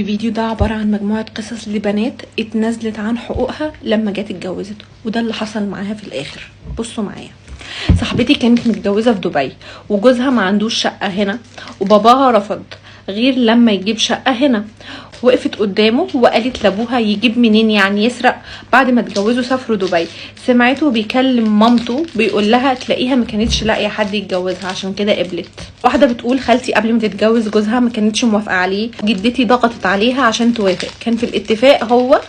الفيديو ده عبارة عن مجموعة قصص لبنات اتنازلت عن حقوقها لما جت اتجوزت، وده اللي حصل معاها في الآخر. بصوا معايا، صاحبتي كانت متجوزة في دبي وجوزها ما عندوش شقة هنا، وباباها رفض غير لما يجيب شقة هنا. وقفت قدامه وقالت لابوها يجيب منين يعني يسرق؟ بعد ما اتجوزوا سافروا دبي، سمعته بيكلم مامته بيقول لها تلاقيها ما كانتش لاقيه حد يتجوزها عشان كده قبلت. واحدة بتقول خالتي قبل ما تتجوز جوزها ما كانتش موافقة عليه، جدتي ضغطت عليها عشان توافق. كان في الاتفاق هو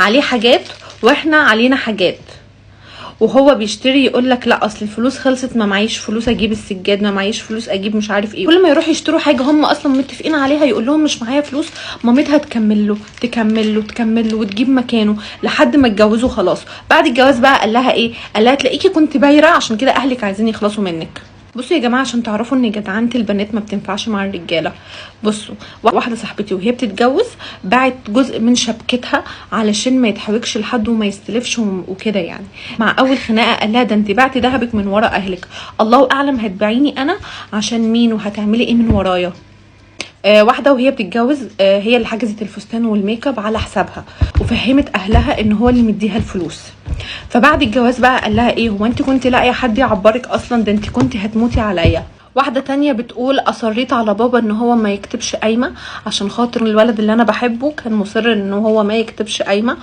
عليه حاجات واحنا علينا حاجات، وهو بيشتري يقول لك لا اصل الفلوس خلصت، ما معيش فلوس اجيب السجاد، ما معيش فلوس اجيب مش عارف ايه. كل ما يروحوا يشتروا حاجة هم اصلا متفقين عليها يقول لهم مش معايا فلوس، مامتها تكمل له تكمل له تكمل له وتجيب مكانه لحد ما اتجوزوا خلاص. بعد الجواز بقى قال لها ايه؟ قال لها تلاقيكي كنت بايره عشان كده اهلك عايزين يخلصوا منك. بصوا يا جماعة عشان تعرفوا ان جدعنه البنات ما بتنفعش مع الرجالة. بصوا، واحدة صاحبتي وهي بتتجوز باعت جزء من شبكتها علشان ما يتحوجش لحد وما يستلفش وكده يعني. مع اول خناقه قال لها ده انت بعتي ذهبك من ورا اهلك، الله اعلم هتبيعيني انا عشان مين وهتعملي ايه من ورايا. واحدة وهي بتتجوز هي اللي حجزت الفستان والميك اب على حسابها وفهمت اهلها ان هو اللي مديها الفلوس. فبعد الجواز بقى قال لها ايه؟ هو انت كنت لاقيه حد يعبرك اصلا؟ ده انت كنت هتموتي عليا. واحدة تانية بتقول اصريت على بابا ان هو ما يكتبش قايمة عشان خاطر الولد اللي انا بحبه كان مصر ان هو ما يكتبش قايمة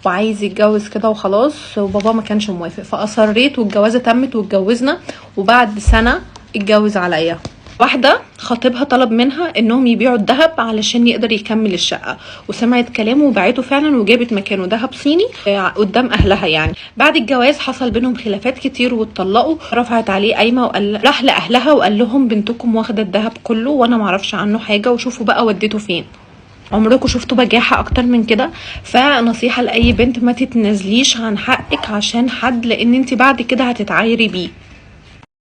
وعايز يتجوز كده وخلاص، وبابا ما كانش موافق، فاصريت والجوازه تمت واتجوزنا، وبعد سنة اتجوز عليا. واحدة خطيبها طلب منها انهم يبيعوا الذهب علشان يقدر يكمل الشقة، وسمعت كلامه وباعته فعلا وجابت مكانه ذهب صيني قدام اهلها يعني. بعد الجواز حصل بينهم خلافات كتير واتطلقوا، رفعت عليه قايمة وقال راح لاهلها وقال لهم بنتكم واخدة الذهب كله وانا معرفش عنه حاجة، وشوفوا بقى وديته فين. عمركم شفتوا بجاحة اكتر من كده؟ فنصيحة لأي بنت، ما تتنازليش عن حقك عشان حد، لان انت بعد كده هتتعايري بيه.